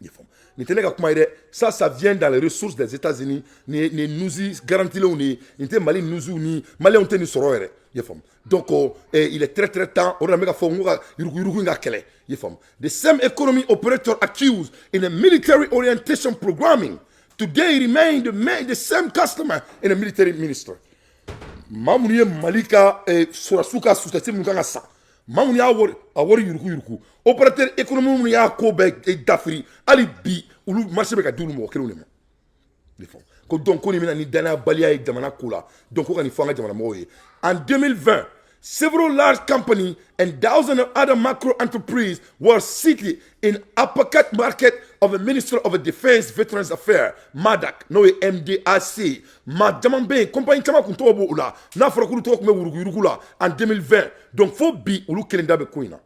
I ye faamu. Nin tɛ ne ka kuma ye dɛ, ça, ça vient dans les ressources des États-Unis. Nin news garantilenw de ye. Nin tɛ Mali news ni Maliyɛnw tɛ nin sɔrɔ yɛrɛ, i y'a faamu. Donc il est très très temps. O de la n bɛ ka fɔ n ko ka yuruguyurugu in ka kɛlɛ, i y'a faamu. The same economy operator accused in a military orientation programming today remain the same customer in a military minister. Maa minnu ye Mali ka sɔrɔdasiw ka sous minnu kan ka san, maa minnu y'a wari, a wari yuruku yuruku, opérateur économique minnu y'a ko bɛɛ dafiri, hali bi olu marché bɛ ka di olu mɔgɔ kelenw de ma. Ko donc ko nin bɛna ni danayabaliya ye jamana ko la. Donc ko ka nin fɔ an ka jamana mɔgɔw ye. En 2020, several large companies and thousands of other macro enterprises were cited in uppercut market of the Minister of Defense Veterans Affairs, MADAC, n'o ye MDAC. Maa caman bɛ yen, compagnie caman kun tɔgɔ b'o la, n'a fɔra k'olu tɔgɔ tun bɛ wurukuyuruku la en 2020. Donc fo bi, olu kelen da bɛ ko in na.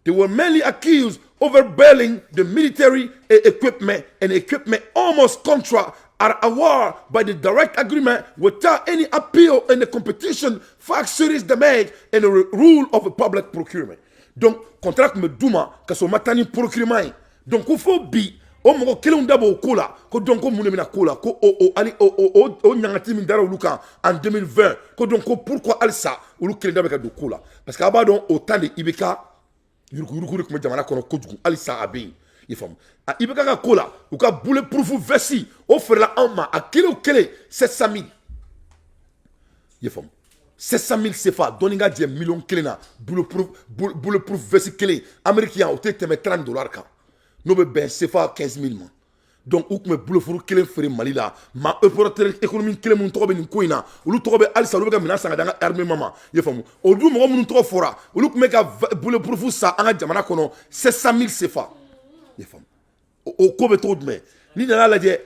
They were mainly accused overbilling the military equipment and equipment almost contract are award by the direct agreement without any appeal in the competition, fact serious damage and the rule of a public procurement. Donc contrat tun bɛ d'u ma ka sɔrɔ u ma taa ni procurement ye. Donc ko fo bi, o mɔgɔ kelenw da b'o ko la. Ko donc ko mun de bɛna ko la, ko o hali o ɲangati min dara olu kan en 2020, ko donc ko pourquoi halisa olu kelen da bɛ ka don ko la? Parce que a b'a dɔn, au temps de IBK, yuruguyurugu de tun bɛ jamana kɔnɔ kojugu. Halisa a bɛ yen, i faamu. A IBK ka ko la, u ka bulletproof veste, o feerela anw ma a kelen o kelen 700 000, i faamu, 700 000 CFA. Dɔɔni ka jɛ miliyɔn 1 na. Bulletproof veste kelen, Amérique yan, o tɛ tɛmɛ 30 dollars kan, n'o bɛ bɛn CFA 15 000 ma. Donc u tun bɛ bulletproof kelen feere Mali la ma. Opérateur économique kelen minnu tɔgɔ bɛ nin ko in na, olu tɔgɔ bɛ halisa, olu bɛ ka minɛn san ka di an ka armée ma, i y'a faamu. O dun mɔgɔ minnu tɔgɔ fɔra, olu tun bɛ ka bulletproof san an ka jamana kɔnɔ 700 000 CFA, i y'a faamu. O ko bɛ cogo jumɛn? N'i nana lajɛ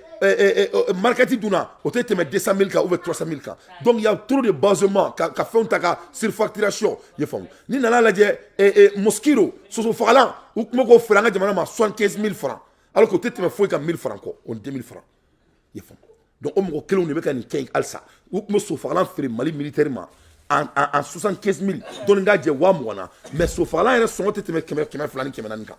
market dunna, o tɛ tɛmɛ 200 000 kan ou bien 300 000 kan. Donc il y a trop de basement ka fɛnw ta ka surfacturation, i y'a faamu. N'i nana lajɛ mosquito, soso fagalan, u tun bɛ k'o feere an ka jamana ma 75 000 francs, alors que o tɛ tɛmɛ foyi kan 1000 francs kɔ, o ni 2000 francs, i y'a faamu. Donc o mɔgɔ kelenw de bɛ ka nin kɛ halisa. U tun bɛ sofagalan feere Mali militaire ma en 75 000, dɔɔni ka jɛ 20 000 na, mais sofagalan yɛrɛ sɔngɔ tɛ tɛmɛ 100, 200 ni 400 kan.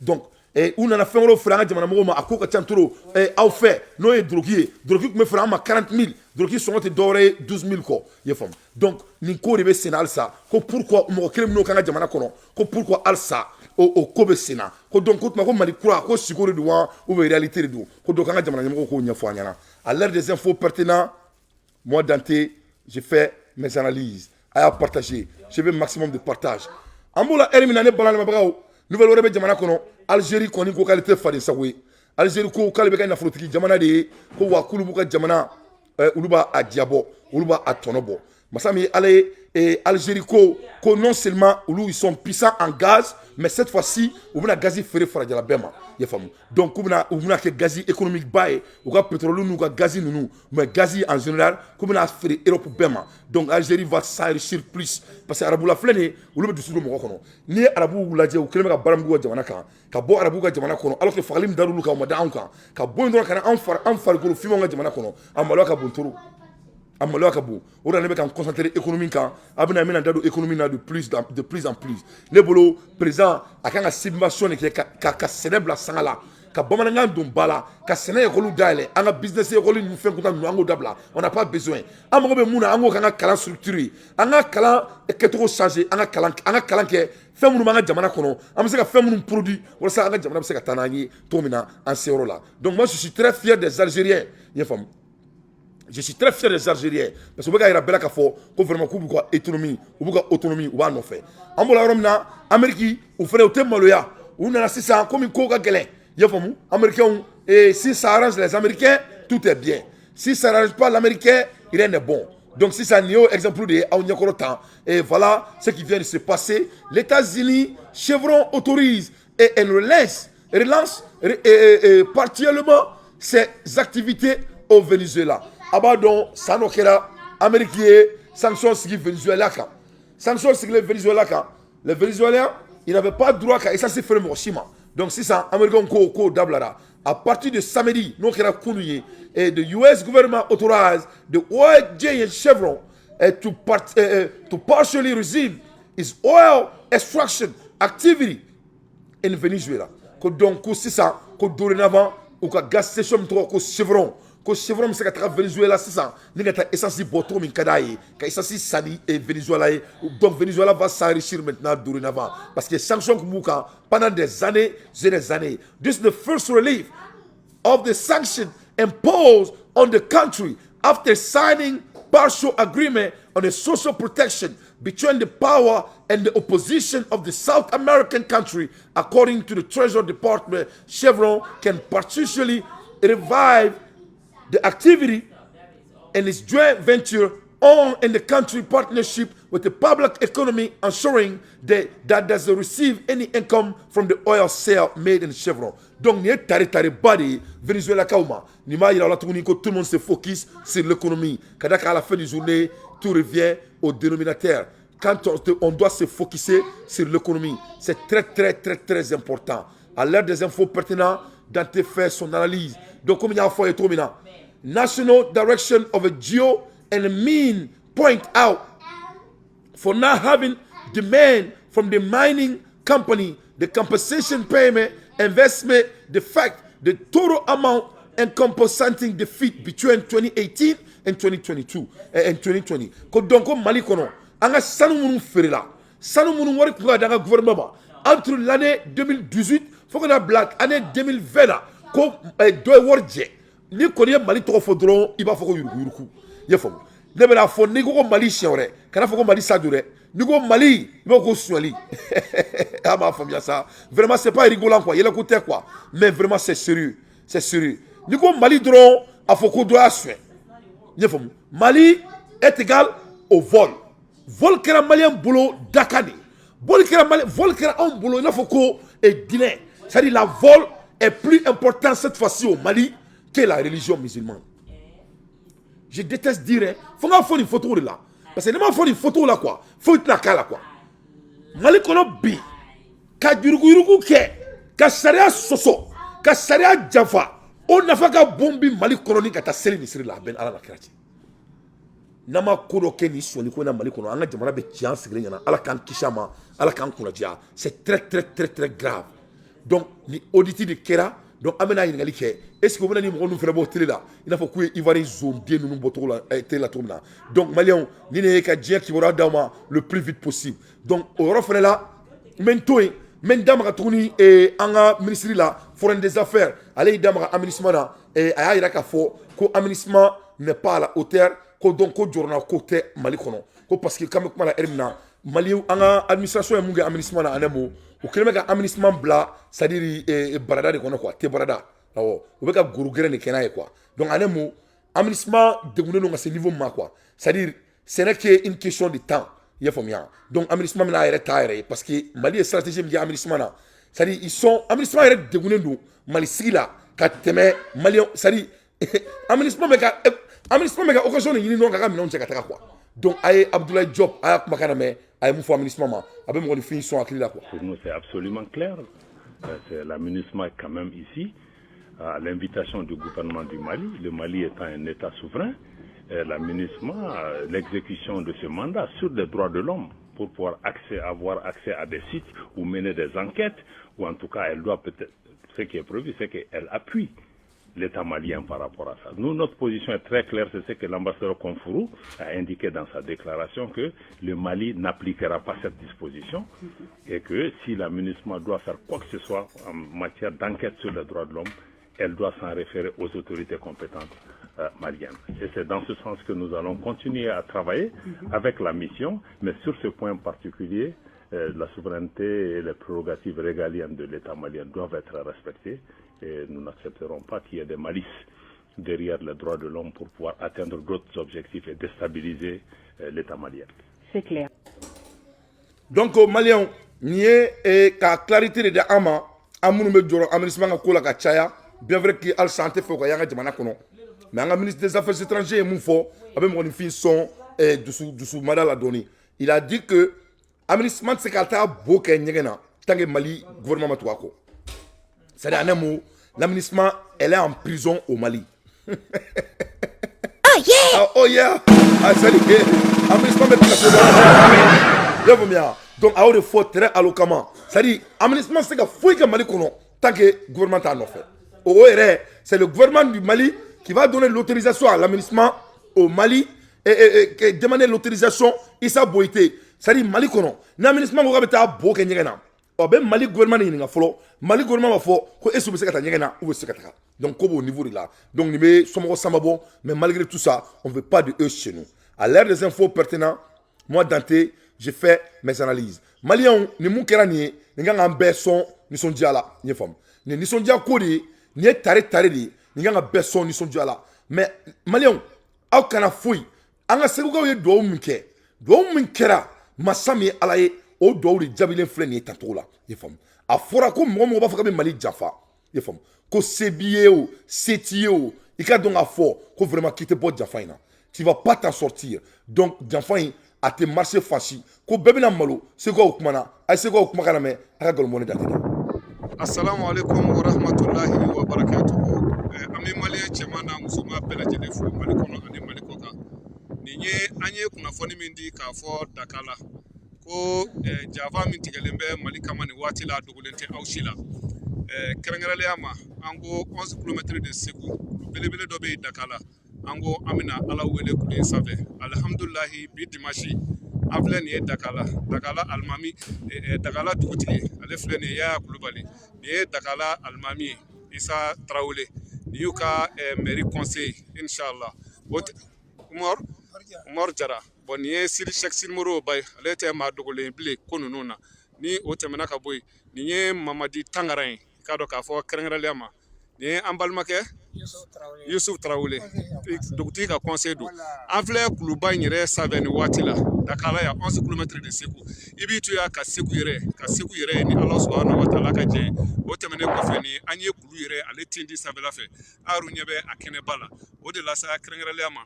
Donc u nana fɛn wɛrɛw feere an ka jamana mɔgɔw ma, a ko ka ca trop. Aw fɛ, n'o ye drogue ye, drogue tun bɛ feere an ma 40 000, drogue sɔngɔ tɛ dɔwɛrɛ ye 12 000 kɔ, i y'a faamu. Donc nin ko de bɛ sen na halisa. Ko pourquoi mɔgɔ kelen minnu k'an ka jamana kɔnɔ, ko pourquoi halisa o ko bɛ sen na? Ko donc ko tuma ko Mali kura ko siko de don wa, ou bien réalité de don? Ko donc an ka jamana ɲɛmɔgɔw k'o ɲɛfɔ an ɲɛna. À l'heure des infos pertinents, moi Dante, j'ai fait mes analyses. A y'a partager, je veux maximum de partage. An b'o la heure min na, ne balamɛbagaw, nouvelle wɛrɛ bɛ jamana kɔnɔ. Algérie kɔni ko k'ale tɛ faden sago ye. Algérie ko k'ale bɛ kɛ nafolotigi jamana de ye, ko wa k'olu b'u ka jamana, olu b'a a diyabɔ, olu b'a a tɔnɔ bɔ. Masa min ye Ala ye, Algérie ko non seulement olu, ils sont puissants en gaz, mais cette fois-ci u bɛna gazi feere farajɛla bɛɛ ma, i y'a faamu. Donc k'u bɛna, u bɛna kɛ gazi économique ba ye, u ka pétrole n'u ka gazi ninnu, mais gazi en général, k'u bɛna feere Europe bɛɛ ma. Donc Algérie va s'enrichir plus, parce que arabula filɛ nin ye, olu bɛ dusu don mɔgɔ kɔnɔ. N'i ye arabuw lajɛ, u kɛlen bɛ ka baara min k'u ka jamana kan, ka bɔ arabuw ka jamana kɔnɔ, alors que fagali min dar'olu kan, o ma da anw kan, ka bɔ yen dɔrɔn ka na anw fari, an farikolo finmanw ka jamana kɔnɔ, a maloya ka bon trop, a maloya ka bon. O de la ne bɛ ka n concentrer économie kan. A bɛna, n bɛna da don économie na de plus en plus. Ne bolo, président a kan ka subvention de kɛ ka sɛnɛ bila sanga la, ka bamanankan don ba la, ka sɛnɛ école dayɛlɛ, an ka business école ninnu, fɛn kuntan ninnu, an k'o dabila, on n'a pas besoin. An mago bɛ mun na? An k'o k'an ka kalan structure ye, an ka kalan kɛcogo changer, an ka kalan kɛ fɛn minnu b'an ka jamana kɔnɔ, an bɛ se ka fɛn minnu produit, walasa an ka jamana bɛ se ka taa n'an ye cogo min na an seyɔrɔ la. Donc moi, je suis très fier des Algériens, i y'a faamu. Je suis très fier des Algériens, parce que u bɛ ka yira bɛɛ la k'a fɔ ko vraiment k'u b'u ka économie, u b'u ka autonomie, u b'a nɔfɛ. An bɔra yɔrɔ min na, Amérique, u fɛnɛ u tɛ maloya. U nana sisan, komi kow ka gɛlɛn, i y'a faamu, Américains, et si ça arrange les Américains, tout est bien, si ça n'arrange pas l'Américain, rien n'est bon. Donc sisan nin y'o exemple de ye aw ɲɛkɔrɔ tan. Et voilà ce qui vient de se passer. Les États-Unis, Chevron autorise et elle relance partiellement ses activités au Venezuela. A b'a dɔn, san dɔ kɛra, Amérique ye sanction sigi Venezuela kan. Sanction sigilen Venezuela kan, les Vénézuéliens, ils n'avaient pas droit ka essence feere mɔgɔ si ma. Donc sisan Américains ko k'o dabilara à partir de samedi, n'o kɛra kunun ye. Et the US government authorized the oil giant Chevron to partially resume its oil extraction activity in Venezuela. Ko donc ko sisan Ko dorénavant, u ka gas station min tɔgɔ ko Chevron, ko Chevron bɛ se ka taga Venezuela sisan ni ka taa essence bɔ cogo min ka d'a ye, ka essence san ni Venezuela ye. Donc Venezuela va s'enrichir maintenant dorénavant, parce que sanction tun b'u kan pendant des années et des années. This is the first relief of the sanction imposed on the country after signing partial agreement on the social protection between the power and the opposition of the South American country. According to the Treasury Department, Chevron can partially revive the activity and its joint venture on in the country partnership with the public economy, ensuring that doesn't receive any income from the oil sale made in Chevron. Donc, nin ye tari tari ba de ye Venezuela kaw ma. Nin b'a yira la tuguni ko tout le monde se focus sur l'économie. Ka da kan, à la fin du journée, tout revient au dénominateur. Quand on doit se focuser sur l'économie, c'est très très très très important. À l'heure des infos pertinentes, Dante fait son analyse. Donc, comme il y a fɔ ye cogo min na, National Direction of a Geo and Mine point out for not having demand from the mining company the compensation payment investment, the fact the total amount and compensating defeat between 2018 and 2022 and 2020. Ko donc ko Mali kɔnɔ, an ka sanu minnu feerela, sanu minnu wari tun ka di an ka gouvernement ma entre l'année 2018 fo ka na bila année 2020 la, ko dɔ ye wari jɛ. Ni kɔni ye Mali tɔgɔ fɔ dɔrɔn, i b'a fɔ ko yuruguyurugu. I y'a faamu? Ne bɛna fɔ, n'i ko ko Mali siɲɛ wɛrɛ, kana fɔ ko Mali Sadio dɛ. N'i ko Mali, i b'a fɔ ko sonyali. A b'a faamuya sa. Vraiment, c'est pas rigolant quoi, yɛlɛko tɛ quoi, mais vraiment, c'est sérieux, c'est sérieux. N'i ko Mali dɔrɔn, a fɔ ko dɔ y'a suɲɛ. I y'a faamu? Mali est égal au vol. Vol kɛra malien bolo daka de, vol kɛra Mali, vol kɛra anw bolo i n'a fɔ ko diinɛ. C'est-à-dire, la vol est plus important cette fois-ci au Mali que la religion musulmane. Je déteste dire, hein, fo n k'a fɔ nin fɔcogo de la, parce que ne m'a fɔ nin fɔcogo la quoi, foyi tɛna k'a la quoi. Mali kɔnɔ bi, ka yuruguyurugu kɛ, ka sariya sɔsɔ, ka sariya janfa, o nafa ka bon bi Mali kɔnɔ ni ka taa seli misiri la. A bɛ ni Ala na kira cɛ, n'an ma ko dɔ kɛ nin sɔnni ko in na Mali kɔnɔ, an ka jamana bɛ ci an sigilen ɲɛna. Ala k'an kisi a ma, Ala k'an kunnadiya. C'est très très très très grave. Donc ni audit de kɛra, donc an bɛna ɲininkali kɛ: est ce que u bɛna ni mɔgɔ ninnu fana bɔ télé la, i n'a fɔ k'u ye Ivoire zone den ninnu bɔ cogo la télé la cogo min na? Donc maliyɛnw, ni ne ye ka diɲɛ kibaruya d'aw ma le plus vite possible. Donc o yɔrɔ fana la, n bɛ n to yen, n bɛ n da maga tuguni an ka ministre la foreign des affaires. Ale y'i da maga aménagement na. A y'a yira k'a fɔ ko aménagement n'est pas à la hauteur, ko donc ko jɔrɔna ko tɛ Mali kɔnɔ, ko parce que k'an bɛ kuma la heure min na, Mali, an ka administration ye mun kɛ aménagement na? En un mot, u kɛlen bɛ ka aménagement bila, c'est à dire barada de kɔnɔ quoi, te barada. Awɔ, u bɛ ka goro gɛrɛ de kɛ n'a ye quoi. Donc en un mot, aménagement degunnen don ka se niveau min ma quoi, c'est à dire, ce n'est qu'une question de temps. I y'a faamuya? Donc aménagement bɛna a yɛrɛ ta a yɛrɛ ye, parce que Mali ye stratégie min kɛ aménagement na, c'est à dire, ils sont, aménagement yɛrɛ degunnen don Mali sigi la ka tɛmɛ maliyɛn. C'est à dire, aménagement bɛ ka occasion de ɲini dɔrɔn k'a ka minɛnw cɛ ka taga quoi. Donc a ye Abdoulaye Diop, a y'a kumakan lamɛn, a ye mun fɔ aménagement ma, a bɛ mɔgɔninfin sɔn hakili la quoi. Pour nous, c'est absolument clair. C'est la MINUSMA quand même ici, à l'invitation du gouvernement du Mali, le Mali étant un État souverain, la MINUSMA, l'exécution de ce mandat sur les droits de l'homme pour pouvoir avoir accès à des sites ou mener des enquêtes, ou en tout cas, elle doit peut-être, ce qui est prévu, c'est qu'elle appuie l'État malien par rapport à ça. Nous, notre position est très claire, c'est ce que l'ambassadeur Konfourou a indiqué dans sa déclaration, que le Mali n'appliquera pas cette disposition et que si la MINUSMA doit faire quoi que ce soit en matière d'enquête sur les droits de l'homme, elle doit s'en référer aux autorités compétentes maliennes. Et c'est dans ce sens que nous allons continuer à travailler avec la mission, mais sur ce point particulier, la souveraineté et les prérogatives régaliennes de l'État malien doivent être respectées et nous n'accepterons pas qu'il y ait des malices derrière les droits de l'homme pour pouvoir atteindre d'autres objectifs et déstabiliser l'État malien. C'est clair. Donc maliyɛnw, nin ye ka clarité de di an ma, an minnu bɛ jɔrɔ aménagement ka ko la ka caya. Bien vrai que halisa an tɛ fɛ o ka y'an ka jamana kɔnɔ, mais an ka ministre des affaires étrangères ye mun fɔ, a bɛ mɔgɔninfin sɔn dusu mada la dɔɔni. Il a dit que aménagement tɛ se ka taa bo kɛ ɲɛgɛn na tant que Mali gouvernement ma tugu a kɔ. C'est-à-dire, en un mot, l'aménagement, elle est en prison au Mali. Oh yeah! Ah, oh yeah! Ah, c'est-à-dire que aménagement bɛ kaso la. I y'a faamuya? Donc a y'o de fɔ très éloquemment, c'est-à-dire aménagement tɛ se ka foyi kɛ Mali kɔnɔ. Tant que gouvernement t'a nɔfɛ, o yɛrɛ, c'est le gouvernement du Mali qui va donner l'autorisation à l'aménagement au Mali et demander l'autorisation Issa Boïté. C'est-à-dire Mali kɔnɔ, ni aménagement ko k'a bɛ taa bo kɛ ɲɛgɛn na, ɔ bɛ Mali gouvernement de ɲininka fɔlɔ. Mali gouvernement b'a fɔ ko est-ce que bɛ se ka taa ɲɛgɛn na ou bɛ se ka taga. Donc ko b'o niveau de la. Donc nin bɛ somɔgɔ sanba bɔ, mais malgré tout ça, on veut pas de eux chez nous. À l'ère des infos pertinents, moi Dante, j'ai fait mes analyses. Maliyɛnw, ni mun kɛra nin ye, nin kan k'an bɛɛ sɔn nisɔndiya la. N ye faamu, nin nisɔndiya ko de ye nin ye, tare tare de ye nin kan ka bɛɛ sɔn nisɔndiya la. Mais maliyɛnw, aw kana foyi. An ka Segukaw ye duwawu min kɛ, duwawu min kɛra masa min ye Ala ye, o duwawu de jaabilen filɛ nin ye tancogo la. I ye faamu, a fɔra ko mɔgɔ mɔgɔ b'a fɔ k'a bɛ Mali janfa, i ye faamu, ko se b'i ye o, se t'i ye o, i ka dɔn k'a fɔ ko vraiment k'i tɛ bɔ janfa in na, tu vas pas t'en sortir. Donc janfa in a tɛ marcher fan si, ko bɛɛ bɛna malo. Segukaw kumana, a ye Segukaw kumakan lamɛn, a ka nkalon bɔ ne da tɛ dɛ. Assalamu alaikum wa rahmatullahi wa barakatuhu. An bɛ maliyɛn cɛman n'a musoman bɛɛ lajɛlen fo Mali kɔnɔ ani Mali kɔ kan. Nin ye an ye kunnafoni min di k'a fɔ Dakar la ko janfa min tigɛlen bɛ Mali kama nin waati la, a dogolen tɛ aw si la. Kɛrɛnkɛrɛnnenya ma, an ko 11 kilomètres de Segu, kulu belebele dɔ bɛ yen Dakar la. An ko an bɛna Ala wele kulu in sanfɛ. Alihamudulilahi, bi dimanche, an filɛ nin ye Dakar la. Dakar la alimami, Dakar la dugutigi, ale filɛ nin ye, Yaya Kulubali. Nin ye Dakar la alimami ye, Isa Tarawele. Nin y'u ka mairie conseil, inshallah, o Umar Jara. Bon, nin ye Sidi Cheikh Simoro ba ye, ale tɛ maa dogolen bilen ko ninnu na. Ni o tɛmɛna ka bɔ yen, nin ye Mamadi Tangara ye. I k'a dɔn k'a fɔ kɛrɛnkɛrɛnnenya ma, nin ye an balimakɛ Yusuf Tarawele, dugutigi ka conseil don. An filɛ kuluba in yɛrɛ sanfɛ nin waati la, Dakar yan, 11 kilomètres de Segu. I b'i to yan ka Segu yɛrɛ, ka Segu yɛrɛ ni Ala subahana wa taala ka jɛ. O tɛmɛnen kɔfɛ, ni an ye kulu yɛrɛ ale tin di sanfɛla fɛ, a yɛrɛ ɲɛ bɛ a kɛnɛba la. O de la sa, kɛrɛnkɛrɛnnenya ma,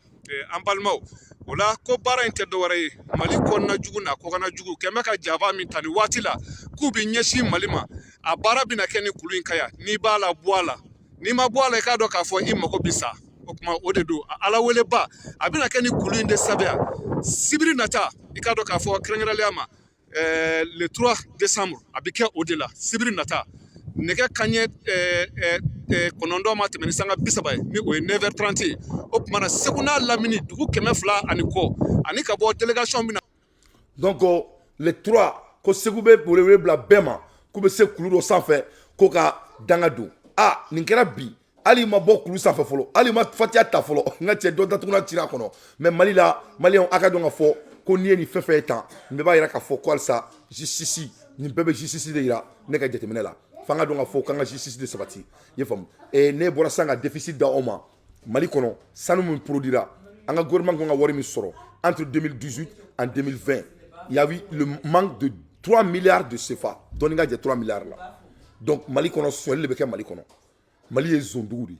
an balimaw, o la ko baara in tɛ dɔwɛrɛ ye, Mali kɔnɔna jugu n'a kɔkanna jugu kɛn bɛ ka janfa min ta nin waati la k'u bɛ ɲɛsin Mali ma, a baara bɛna kɛ ni kulu in ka yan. N'i b'a la, bɔ a la. N'i ma bɔ a la, i k'a dɔn k'a fɔ i mago bɛ sa. O tuma o de don, Ala weleba a bɛna kɛ ni kulu in de sanfɛ yan sibiri nata. I k'a dɔn k'a fɔ kɛrɛnkɛrɛnnenya ma, le 3 décembre, a bɛ kɛ o de la sibiri nata, nɛgɛ kanɲɛ 9 ma tɛmɛ ni sanga 30 ye, ni o ye 9h30 ye. O tuma na, Segu n'a lamini dugu 200 ani kɔ, ani ka bɔ délégation bɛna. Donc le 3, ko Segu bɛ welewele bila bɛɛ ma k'u bɛ se kulu dɔ sanfɛ ko ka danga don. A nin kɛra bi, hali ma bɔ kulu sanfɛ fɔlɔ, hali ma fatiya ta fɔlɔ, n ka cɛ dɔ datuguna cira kɔnɔ. Mais Mali la, maliyɛnw, a ka dɔn ka fɔ ko n'i ye nin fɛn fɛn ye tan, nin bɛɛ b'a yira k'a fɔ ko halisa justice, nin bɛɛ bɛ justice de yira. Ne ka jateminɛ la, f'an ka dɔn k'a fɔ k'an ka justice de sabati. I ye faamu? Ne bɔra sisan ka déficit da aw ma Mali kɔnɔ. Sanu min produira, an ka gouvernement kan ka wari min sɔrɔ entre 2018 et 2020, il y a eu le manque de 3 milliards de CFA. Dɔɔni ka jɛ 3 milliards la. Donc Mali kɔnɔ, sonyali de bɛ kɛ Mali kɔnɔ. Mali ye zondugu de.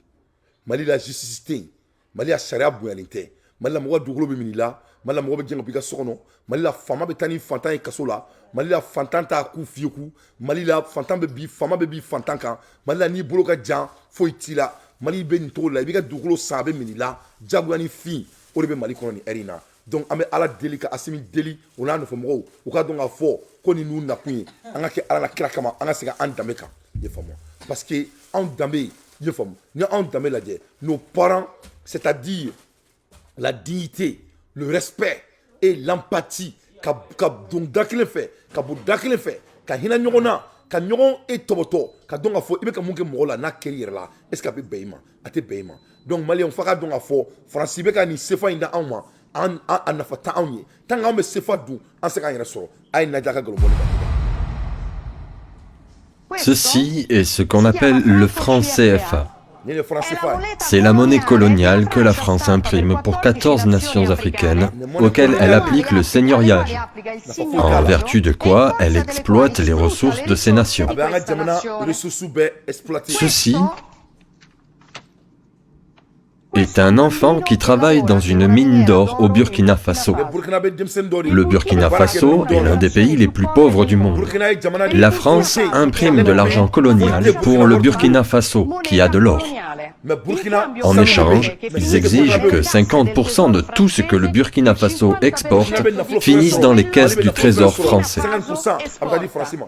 Mali la, justice tɛ yen. Mali la, sariya bonyalen tɛ. Mali la, mɔgɔ dugukolo bɛ minɛ i la. Mali la, mɔgɔ bɛ gɛn ka bɔ i ka so kɔnɔ. Mali la, faama bɛ taa ni fantan ye kaso la. Mali la, fantan t'a ku fiyeku. Mali la, fantan bɛ bi, faama bɛ bi fantan kan. Mali la, n'i bolo ka jan, foyi t'i la. Mali bɛ nin cogo la. I b'i ka dugukolo san, a bɛ minɛ i la jagoya ni fin. O de bɛ Mali kɔnɔ nin ɛri in na. Donc an bɛ Ala deli, ka Asimi deli, o n'a nɔfɛmɔgɔw, u ka dɔn k'a fɔ ko nin n'u nakun ye. An ka kɛ Ala la kira kama, an ka segin an danbe kan. I ye faamu? Parce que anw danbe, i ye faamu, ni anw danbe lajɛ, nos parents, c'est-à-dire la dignité, le respect et l'empathie, ka don da kelen fɛ, ka bɔ da kelen fɛ, ka hinɛ ɲɔgɔn na, ka ɲɔgɔn e tɔbɔtɔ, ka dɔn k'a fɔ i bɛ ka mun kɛ mɔgɔ la, n'a kɛr'i yɛrɛ la, est ce que a bɛ bɛn i ma? A tɛ bɛn i ma. Donc maliyɛnw, f'a ka dɔn k'a fɔ Faransi bɛ ka nin CFA in da anw ma, an a nafa tɛ anw ye. Tant que anw bɛ CFA dun, an se k'an yɛrɛ sɔrɔ. A ye lajɛ, a ka nkalon bɔli. Ceci est ce qu'on appelle le franc CFA. Nin ye franc CFA ye. C'est la monnaie coloniale que la France imprime pour 14 nations africaines auxquelles elle applique le seigneuriage, en vertu de quoi elle exploite les ressources de ces nations. A bɛ an ka jamana ressources bɛɛ exploiter. Ceci est un enfant qui travaille dans une mine d'or au Burkina Faso. Le Burkina bɛ denmisɛnnin dɔ de Le Burkina Faso est l'un des pays les plus pauvres du monde. Burkina ye jamana de La France imprime de l'argent colonial pour le Burkina Faso, qui a de l'or. Mais Burkina, En échange, ils exigent que 50% de tout ce que le Burkina Faso exporte finisse dans les caisses du Trésor français. 50% a bɛ taa di Faransi ma.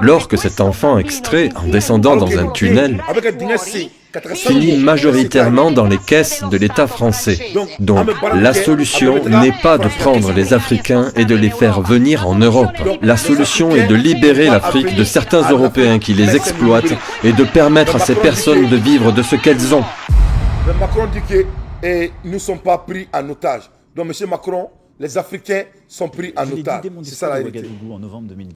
L'or que cet enfant extrait en descendant dans un tunnel A bɛ ka dingɛ sen ka taga sanu finit bɔ. Majoritairement dans les caisses de l'État français. Donc, la solution n'est pas de prendre les Africains et de les faire venir en Europe. La solution est de libérer l'Afrique de certains Européens qui les exploitent et de permettre à ces personnes de vivre de ce qu'elles ont. Mais Macron dit que nous ne sommes pas pris en otage. Donc, monsieur Macron, les Africains sont pris en Je l'ai dit otage. dès mon C'est ça discours la de réalité. Ouagadougou en novembre 2010.